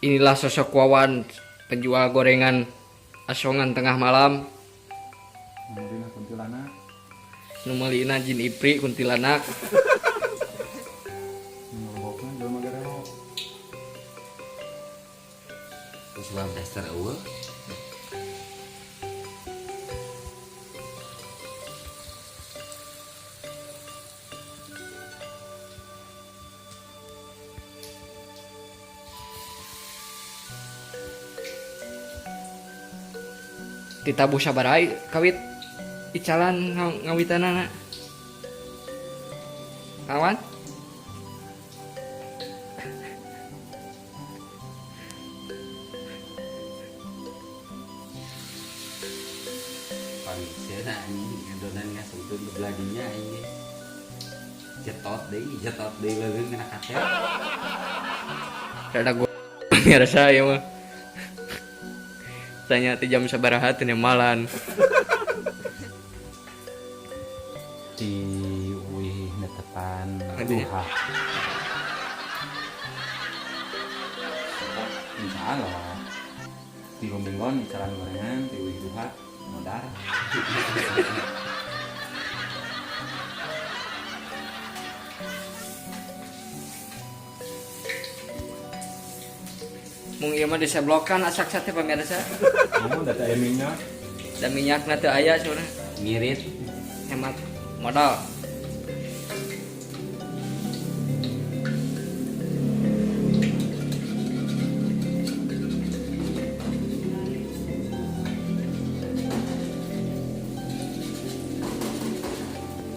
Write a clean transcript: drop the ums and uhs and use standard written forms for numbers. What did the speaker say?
Inilah sosok Wawan, penjual gorengan asongan tengah malam. Nu meulina kuntilanak. Nu meulina jin ipri kuntilanak. Nu ngelebokna jelema gerelo. Terus bang daster eueuh. Ditabuh sabaraha kawit icalan ngawitanana. Kawan? Pangseuna anjing ngadonan ngasungkeun nu beladinya aing ge. Jetot deui leuleung kana katel. Rada gua pemirsa ieu mah. Tanya ti jam sabaraha teh nemalan. Di uih netepan Aduh. duha. Insya Allah di Gombenggon icalan gorengan di uih duha modar. Mung ieu mah diseblokan asak sate pemirsa. Oh, data aya minyak. Da minyakna teu aya sebenarnya. Ngirit. Hemat modal.